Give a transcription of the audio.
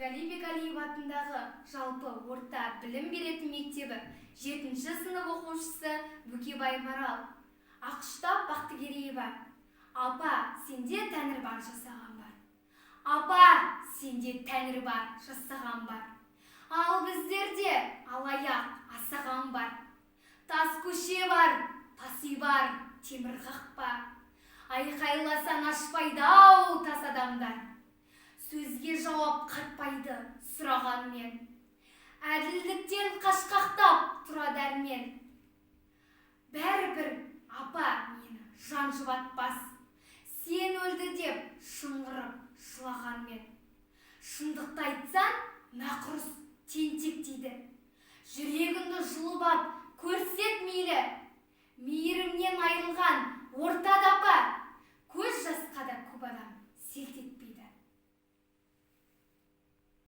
Гали Бегалиев атындағы жалпы орта білім беретін мектебі 7 сынып оқушысы Бөкебай Марал. Ақұштап Бақтыгереева. Апа, сенде тәңір бар, жасаған бар. Апа, сенде тәңір бар, жасаған бар. Ал біздерде алаяқ, асаған бар. Тас көше бар, тас үй бар, темір қақпа. Айқайласаң, ашпайды ау тас адамдар. Сөзге жауап қатпайды сұрағанмен. Әділдіктен қашқақтап тұрады әрмен. Бәрібір, апа, мені жан жұбатпас. Сен өлді деп шыңғырып жылағанмен. Шындықты айтсаң, нақұрыс, тентек дейді. Жүрегіңді жұлып ап, көрсет мейлі. Мейірімнен айырылған ортада, апа, көз жасқа да көп адам селт етпейді.